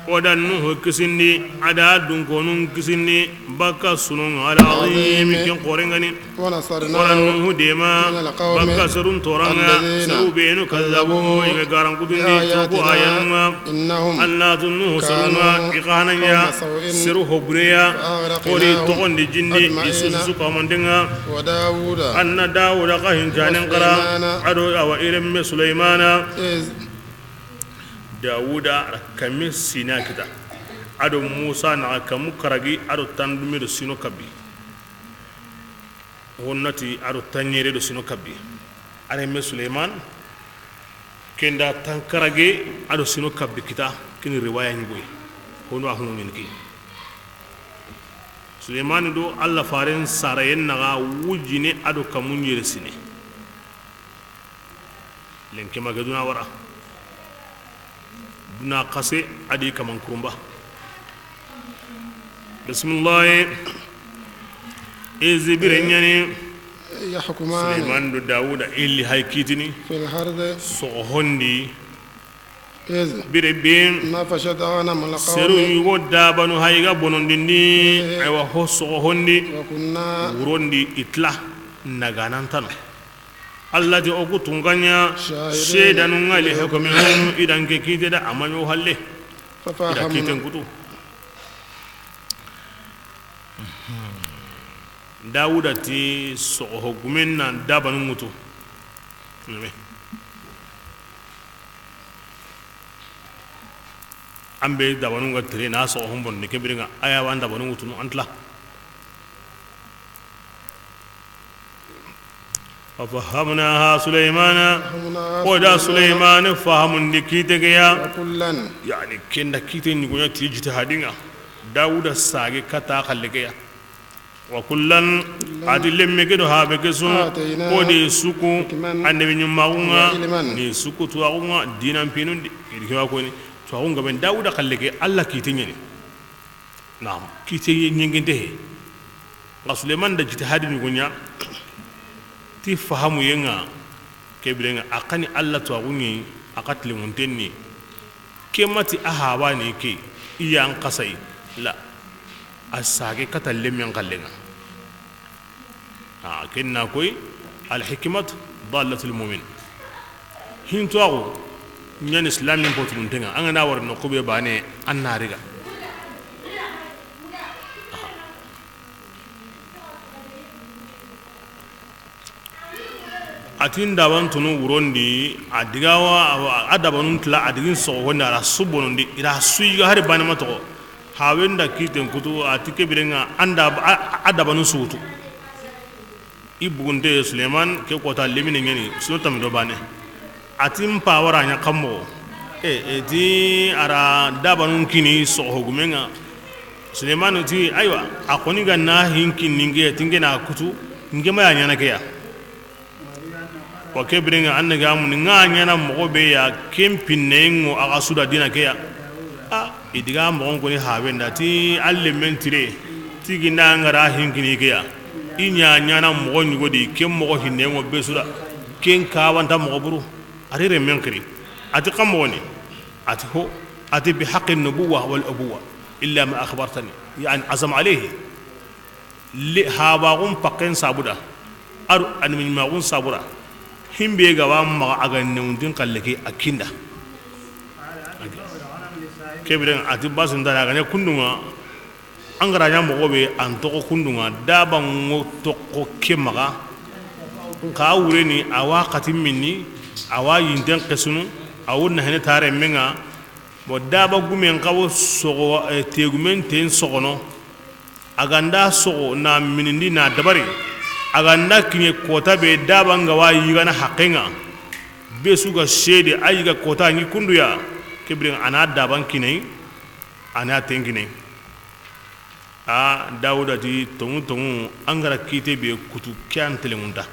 o da Nuhu kisindi, a da dunkonun kisindi, baka sunun alazim ken korengani. O da Nuhu dema, baka serun toranga, seru benu kazabu, i ga garankutundi, toku ayanunga. Annatu Nuhu serunga, i xananya, seru hobureya, o ri toxondi jindi, i susu kamandenga. Anna Dawuda xa hinjanen xara, a do awa i renme Sulaymana. Dawuda ra kame sina kita. A do Musa na xa kamu karagi, a do tandume do sino kabi. Wonnati a do tanɲere do sino kabi. A renme Suleyman, ken da tankarage a do sino kabi kita, kini riwaya ɲugoy. Hono a hunu ɲini ki. Suleymani do Alla faren sarayen naxa wujine a do kamun yere sine. Lenki ma ke duna wara. Duna xase a di kaman kurumba. Bismillahi. Izi bire ɲani. يحكمان. Suleymani do Dawuda illi hay kitini. في الحرث. Soxohondi. إذ. Bire be. نفشت غنم القوم. Seru yugo dabanu hay ga bonondindi. إيه. Aywa ho soxohondi. وكنا. Wurondi itla. Naganantano. Alla ti o ku tunkaɲa. شاهدين. Seedanun ŋa li hukmihim, i da n ke kite da a ma ɲo halle. I da ففهمنا. Kiten kutu. Dawuda ti soxo gumen na dabanu ŋutu. An be dabanu ŋa tere na soxo honbon ni ke birenga, a ya wa an dabanu ŋutunu an tla. وفهمناها سليمان. O da Suleymani fahamundi kite ke ya. وكلا. Yani ken da kite ɲugoɲa ti jitihadinga. Dawuda sage kata xalle ke ya. Wa kullan, a ti lemme ke do haabe ke su, آتينا o de su ku, حكما annabi ɲumaxu ŋa, وعلما ni su ku tuwaxu ŋa, diinan pinun di, i di ke wa koni, tuwaxu ŋa ben Dawuda xalle ke, Alla kiite ɲa ni. Naam, kiite ɲengente he. Nxa Suleymani da jitihadi ɲugo ɲa, ti fahamuye ŋa, ke biren ŋa, a xa ni Alla tuwaxu ɲi, a xa tilinŋunten ni. Ke ma ti a haaba ni ke, i ya n xasa yi, la, a saage kata lemmen xallen ŋa. A ken na koy, al hikmatu dallatul mu'min. Hintuwaxu ɲa ni silaamin potununten ŋa, an ga na wara noqu be baane, an na riga. A ti n daban tunu wuron di, a diga wa, a dabanun tila, a digin soxo wonda, a ra su bonondi, i ra su yiga hari baane ma toxo. Haaben da kiiten kutu, a ti ke biren ŋa, an da, a, a dabanun su wutu. I bugunte Suleymani, ke kota lemine ɲa ni, su no tammi do baane. A ti n pa wara ɲa xa moxo. E, e ti a ra dabanun kini soxo gumen ŋa. Suleymani ti, aywa, a xoni ga na hin kinni n ke ya, ti n ke na kutu, n ke ma ya ɲaana ke ya. Wa ke biren ŋa, an na ga mun ŋa ɲaana moxo be ya, ken pinne ŋo a ga su da diina ke ya. A, i diga moxon koni haaben da, ti a lemmen tire, ti ginda an ga ra hin kini ke ya. I ɲa ɲaana moxo ɲugo di, ken moxo hinne ŋo be su da, ken kawanta moxo buru. A ri renmen xiri. A ti xa moxo ni? A ti ho, a ti bi haqqi nubuwa wal ubuwa, illa ma akhbartani, yani azam alayhi. Le, haabaaxun pakken sabu da, a do annabi ɲumaxun sabu da, himbe ga wa maxa a ga newundin xalle ke a kinda. Ke biren a ti basin da a ga ɲa kundun ŋa, an ga ra ɲa moxo be an toxo kundun ŋa, daban ŋo toxo ke maxa, n xa wure ni, a wa xati minni, a wa yinten xesunu, a wo na hene tare menga, Bon, daba gumen xa wo soxo, eh, tegumen ten soxono. A ga nda soxo na minindi na dabari. A ga nda kiɲe kota be daba nga wa yigana haqqen ŋa. Be su ga sede a yiga kota ɲi kunduya. Ke biren a na daban kiɲe, a na ten kiɲe. A Dawuda ti tonŋu tonŋu, an ga ra kite be kutu ke an telenŋunta,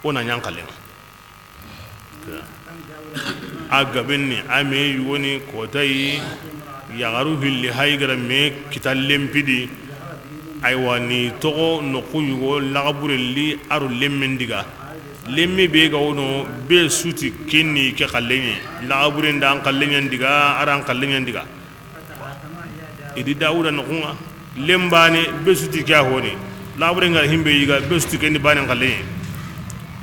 o na ɲa n xallen ŋa. A gaben ni, a me yugo ni kotayi, yaxaru hilli hay ga ra me kita lenpidi. Aywa, ni toxo noqu yugo laxabure li a ro lemmen diga. Lemme be ga wono be su ti ken ni ke xallen ɲa. Laxabure nda an xallen ɲa n diga, a ra an xallen ɲa n diga. I di Dawuda noxun ŋa, lenbane be su ti ke ya honi, laxabure nga himbe yiga be su ti ken ni bane n xallen ɲa.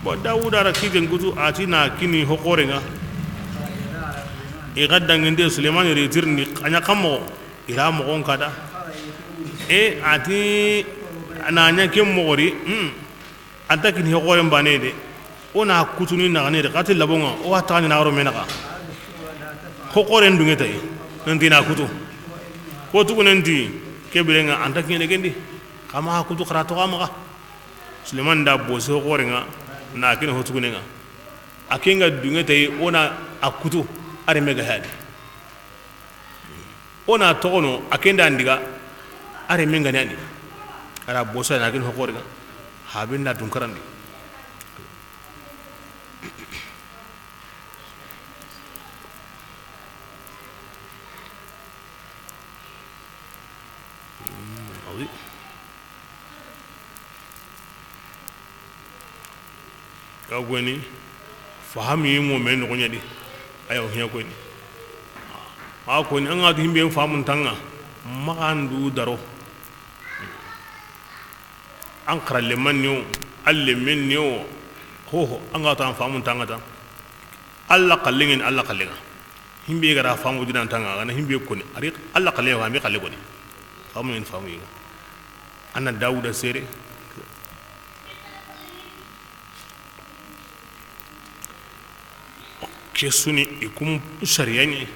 Bon, Dawuda ra kiten kutu, a ti na kini ho xoren ŋa. I ga danginde Sulemani ri tirindi, a ɲa xa moxo, i ra moxon kada. E, a ti na ɲa ken moxo ri, hmm. An ta kini ho xoren bane de. O na kutuni naxane de, xa ti labon ŋa, o wa taxani na ro me naxa. Ho xoren dunŋe tayi, nanti na kutu. Ko tugu nanti, ke biren ŋa an ta kini kendi. Xa ma kutu xa ra toxo maxa. Sulemani da bosi ho xoren ŋa, na kini ho tugunen ŋa. A ken ga dunŋe tayi, o na a kutu, a ri me ga hadi. O na toxono, a ken da n diga, a renmen ga ni a ni. A ra bosa na ken ho xoren ŋa, haben da dun karandi. Hmm, awi. Ka goni fahami mo me noxo ɲa di. Aya o hiya koyni. A koni an ga ti himbe famun tanga, maxa ndu daro. An xaralle man ni o, alle men ni o, hoho an ga ta an famun tanga ta. Alla xallen ŋa ni, Alla xallen ŋa. Himbe ga ra famu dinan tanga, a ga na himbe koni, a ri Alla xallen ŋa, himbe xalle koni. Famu ni famu yi. Anna Dawuda sere. Ke su ni i kun sariya ɲi,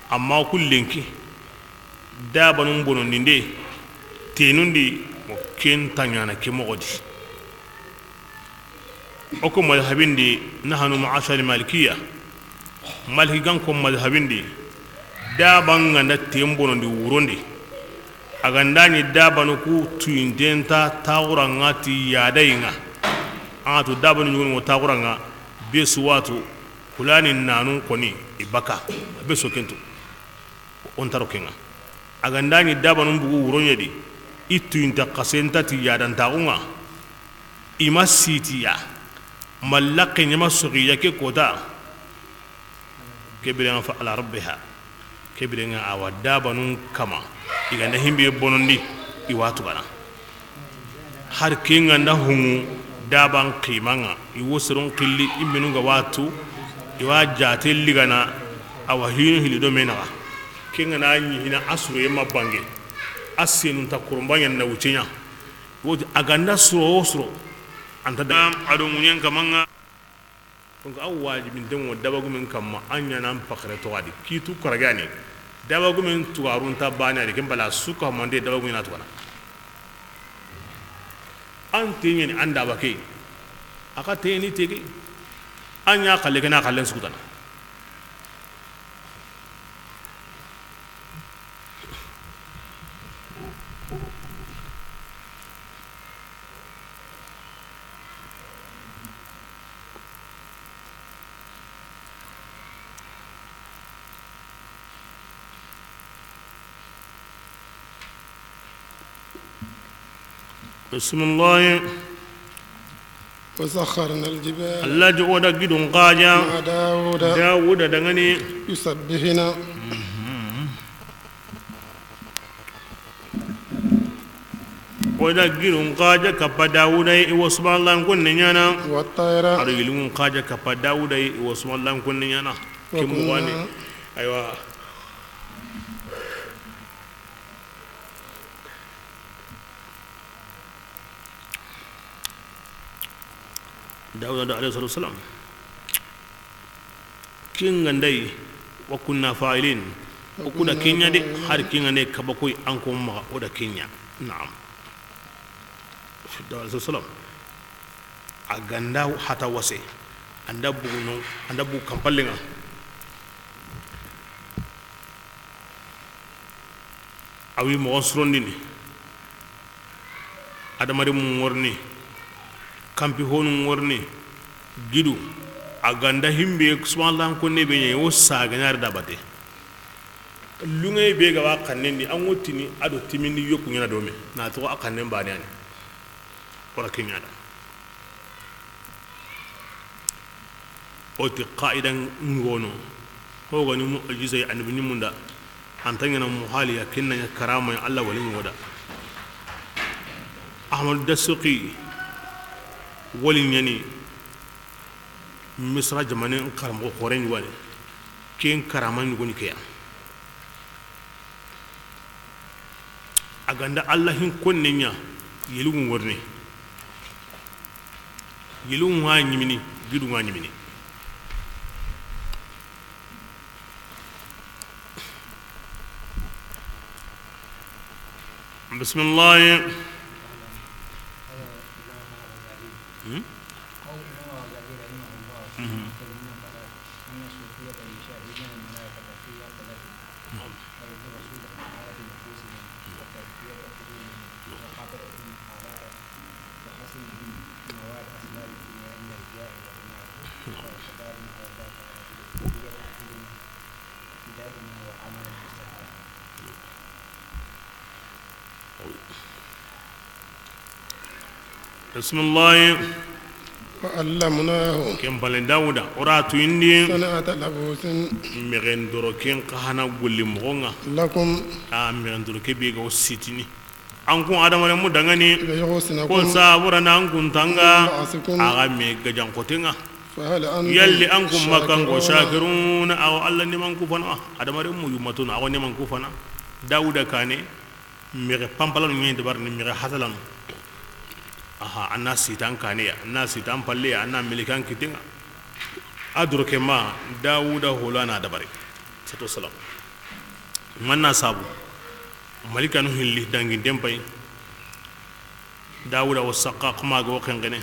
amma ku lenki, dabanun bonondinde, tenundi, o ken ta ɲana ke moxo di. O ko mazhabin di, nahanu ma'ashar malikiya, Maliki gan ko mazhabin di, daban ga nda ten bonondi wurondi, A ga nda ɲi dabanu ku tuyinten ta taxuranŋa ti yadayi ŋa. An ga tu dabanu ɲugunu ŋo taxuranŋa, be su watu kulani nanun koni i baka, be so kentu. O nta ro kenŋa. A ga nda ɲi dabanun bugu wuroɲe di, i tuyinta xasenta ti yadantaxunŋa. I ma sitiya, ma laqqe ɲama soxiya ke kota. Ke birenŋa fa ala rabbiha. Ke birenŋa awa dabanun kama. I ga nda himbe bonondi, i wa tugana. Har kenŋa nda hunŋu daban ximanŋa, i wo soron xilli, i menu ga watu, i wa jate ligana, awa hinu hili do menaxa. Kenŋa na ɲi hina a suroye ma bange, a senunta kurumbaɲa na wuceɲa. Woti a ga nda suro wo suro, anta da a do ŋuɲen kamanŋa. Donc, a wajibinten ŋo dabagumen kamma, a ɲanan paxare toxadi, kitu karagani. Dabagumen tugarunta bane adi, ken bala suka mande dabagumen na tugana. An teɲeni an daba ke, a xa teɲeni tege, a ɲa xalle kena xallen sugutana. بسم الله. وسخرنا الجبال Alla jogo da gidun xaja مع داود Dawuda dangani. يسبحن. O da gidun xaja kappa Dawuda yi, i wo subhanallah konne ɲana. والطير. A do yilun xaja kappa Dawuda yi, i wo subhanallah konne ɲana. Ke وكنا. Mugani. Aywa. Dawuda da alayhi salatu wasalam. Kenŋa nda yi, wa kunna fa'ilin. O ku da kenɲa de, har kenŋa nda yi kaba koy an ko maxa, o da kenɲa. Naam. Dawuda alayhi salam. A ga nda hata wase, a nda bugu no, a nda bugu kampallenŋa. A wi moxon surondini, adamarenmu ŋorni, kanpi honu ŋorni, gidu, a ga nda himbe, subhanallah, konne be ɲa, o saga ɲari da bate. Lunŋe be ga wa xannen di, an ŋo tini a do timindi yoku ɲana do me, na toxo a xannen bane yani. Wala ke ɲana. O ti qaidan ŋono. Ho ga ni mu'jiza ya annabi ɲimunda. An ta ɲana muhaliya, kinna ɲa karama ya Allah wali ŋoda. Ahmad Dasuqi wali ɲani Misra jamanen karamoko xoren ɲugani. Ken karama ɲugoni keya. A ga nda Alla hin konne ɲa, yeligun worne. Yeligun ŋa ɲimini, gidun ŋa ɲimini. Bisimilahi. Hmm? Mhm. Bisimilahi. وعلمناه. Ken pale Dawuda, o ra tuyindi. صنعة لبوس. Mexen doro ken xa hana golli moxo ŋa. لكم. A mexen doro ke be ga o sitini. An kun adamarenmu dangani. ليحصنكم. Ko sabura na an kun tanga. من بأسكم. A ga me gajan xoten ŋa. فهل أنتم. Yalli an kun makan ko شاكرون. Shakiruna, awa Alla neman ku fana. Adamarenmu yumatuna, awa neman ku fana. Dawuda kane. Mexe pampalanu ɲi dabari ni mexe hasalanu. Aha, a na sitan kaneya, a na sitan palleya, a na melikan kitten ŋa. A doroke ma Dawuda holo a na dabari. Salatu wasalam. Manna sabu. Malikanu hilli danginten pay. Dawuda wo saqa kuma ga wo xenqene.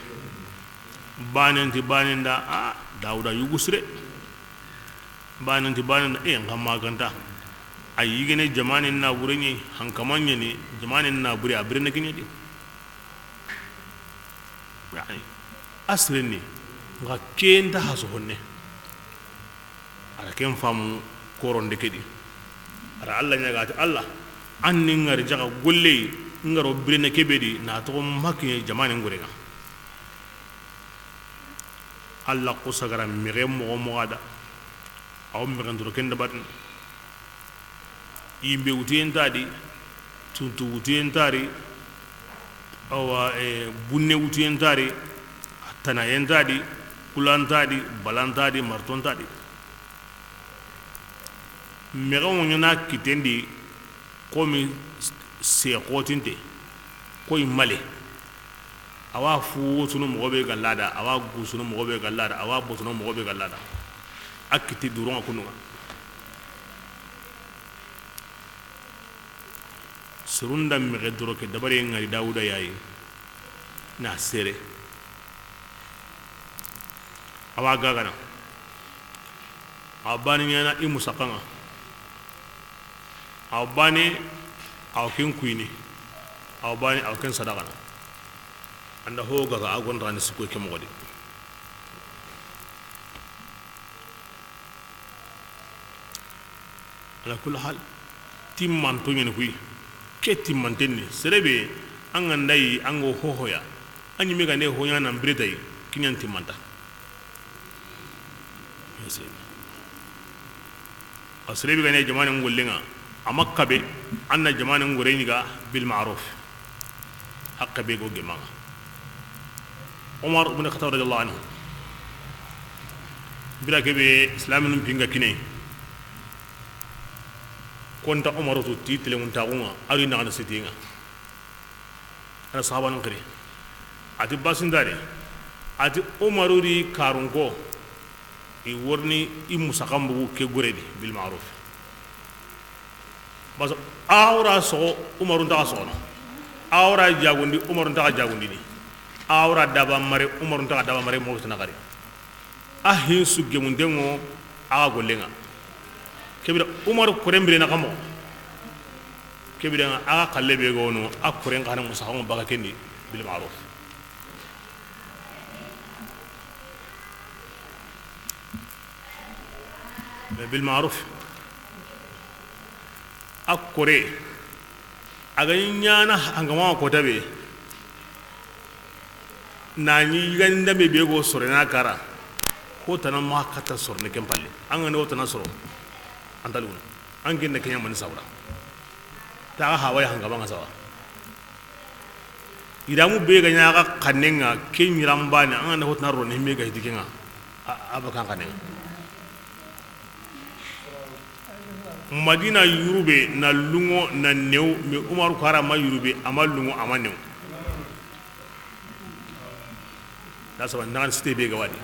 Banen ti banen da, a Dawuda yugu sire. Banen ti banen da, e nxa maganta. A yigene jamaanen naabure ɲa yi, hankama ɲa ni jamaanen naabure, a birene ke ɲa di. Yani, a siren ni, nxa ken nta haso honne. A ra ken faamu koronde ke di. A ra Alla ɲaaga ti, Alla, an ni ŋari jaxa golle yi, ŋaro birene ke be di, na toxo ma kiɲe jamaanen goren ŋa. Alla xusa ga ra mexe moxo moxo a da, a wo mexen doro ken dabarini. Yinbe wutiyen nta di, tuntu wutiyen nta di, awa, e, bunne wutiyen nta di, tanayen nta di, kulan nta di, balan nta di, marton nta di. Mexe wo ɲaana kitten di, komi se xotinte, koyi male. A wa fuutunu moxo be ga lada, a wa gusunu moxo be ga lada, a wa botunu moxo be ga lada. A kitti duron ŋa kunun ŋa. Serun da mexe doro ke dabari ŋari Dawuda ya yi, na sere. A wa gagana. A wa bani ɲaana i musaxan ŋa. A wa bani, a wa ken kuyini. A wa bani, a wa ken sadaxana. An da ho gaga a gontaxani sikko ke moxo di. Ala kulli hal, timmanto ɲa ni kuyi. Ke timmanten ni, sere be, an ga nda yi, an ga hohoya, a ɲi me ga ne ho ɲa nan bire ta yi, ke ɲa ni timmanta. A sere be ga ne jamaanen gollen ŋa, a ma kabe, an na jamaanen gore ɲiga bil ma'ruf. Haqqe be go geman ŋa. Umar ibn Khattab radiyallahu anhu, bire ke be silaminun pinga kine, konta Umaru tu ti telemun taxun ŋa, a ri naxana siti ŋa. A na sahabanun xiri. A ti, basinta de. A ti, Umaru ri karun ko, i worini i musaxan bugu ke gore di, bil ma'ruf. Bas, a wora soxo, Umaru ntaxa soxono. A wora jagundi, Umaru ntaxa jagundini. A wora daba mare, Umaru ntaxa daba mare, moxo tana xari. A hin su gemunten ŋo, a ga gollen ŋa. Ke bire Umar koren bire na xa moxo. Ke bire ŋa, a ga xalle be ga wono, a koren xa na musaxan ŋo baga ken di, bil ma'ruf. Mais bil ma'ruf. A kore, a ga ɲi ɲaana, a ga ma kota be, na ɲi yigandame be go soro na kara, ho tana ma kata soro ne ken palle. An ga ne ho tana soro, an ta luno. An ken ne ke ɲa mani sawra. Ta ga hawa ya hanga banga sawa. Yiramu be ga ɲa ga xannen ŋa, ke ɲiran baane, an ga na ho tana ro ne me ga hiti ken ŋa, a, a ba kan xannen ŋa. Madina yurube na lungo na new, me Umaru kara ma yurube, a ma lungo, a ma new. Na saba, naxan site be ga wadi.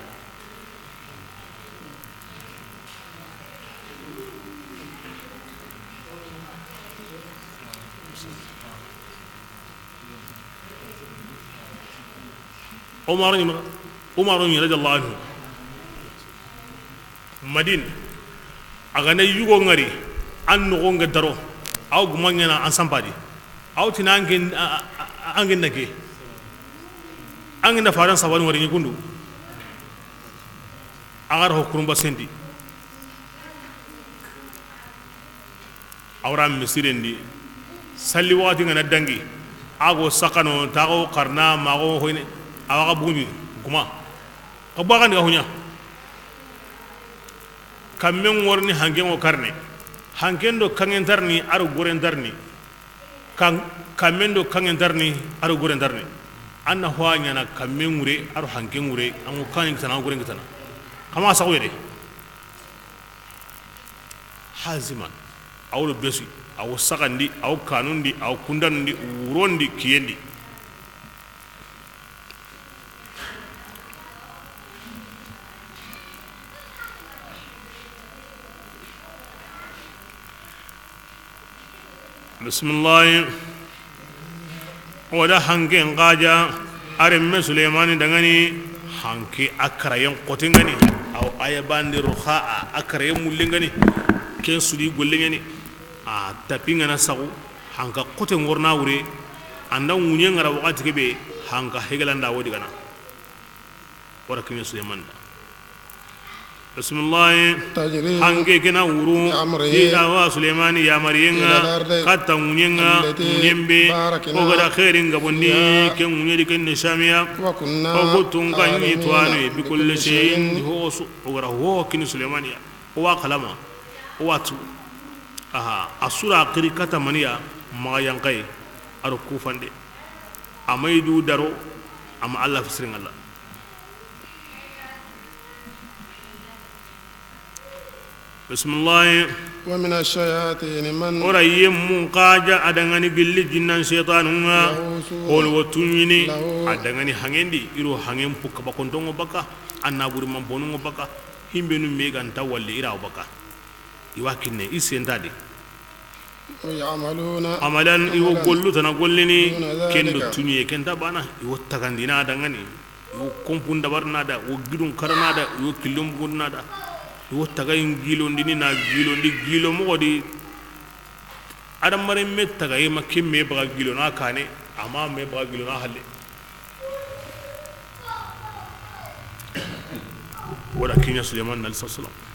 Umaru ni, Umaru ni radiyallahu anhu. Madina, a ga na yugo ŋari, an noxo nga daro, aw guma ŋena an sampadi, aw tina an gen, a, a, a, an gen na ke, an gen na faran sabani wari ɲi kundu, a ga ra ho kurumba sendi. A wara misiren di, salli waxati nga na dangi, a go sakano, taxo xarna, maxo hoyne, a waxa bugundi, kuma. Xa buga xandi ga huɲa. Kammen ŋorni, hanken ŋo karne. Hanken do kangen tarni, a ro goren tarni. Kan, kammen do kangen tarni, a ro goren tarni. An na ho a ɲana kammen ŋure, a ro hanken ŋure, an ŋo kanen kitana, a ro goren kitana. Xa ma saxu yere. Haziman. A wo do besu, a wo saxandi, a wo kanundi, a wo kundanundi, wurondi, kiyendi. Bisimilahi. O da hanke n xaja, a renme Suleymani dangani, hanke a karayen xote ngani, aw aya bandi roxa a, a karayen mulle ngani, ken sudi golle ngani. A tapi ŋa na saxu, hanka xote ŋorna wure, an da ŋuɲe ŋa ra waxati ke be, hanka hegelanda wodi gana. Wara kiɲe Suleymani da. Bismillahi. تجري Hanke ke na wuru, بأمره ti awa Suleymani yamariyen ŋa, إلى الأرض katta ŋuɲen ŋa, التي ŋuɲen be, باركنا o ga da xeerin gabondi, فيها ke ŋuɲe di ken ni Samiya. وكنا O ga tun ka ɲi عالمين tuwanu, بكل بكل شيء شيء. Ho su, o ga da ho kini Suleymani ya. O wa kalama, o wa tu. Aha, a sura xiri kata maniya, maxa yankaye, a do kufande. A ma i du daro, a ma Allah fisirin Allah. Bismillahi. ومن الشياطين من O ra yemmun kaja a da ŋa ni gilli jinnan shaytanun ŋa. يغوصون Hol wo tuɲini, له a da ŋa ni hangendi, i ro hangen pukka bakontongo baka, annaburi mamponungo baka, himbenu me ga nta walli i ra wo baka. I wa kinne, i senta de. ويعملون Amalan, i wo عملا gollu tana gollini, دون ذلك. Ken do tuɲiye, ken ta bana, i wo tagandina da ŋa ni, i wo kompun dabarina da, i wo gidun karana da, i wo killun bugundina da, i wo tagayin gilondini na gilondi, gilo moxo di, adamaren me tagaye ma ken me baga gilo na kane, a ma me baga gilo na halle. Wala kiɲa Suleymani alayhi salam.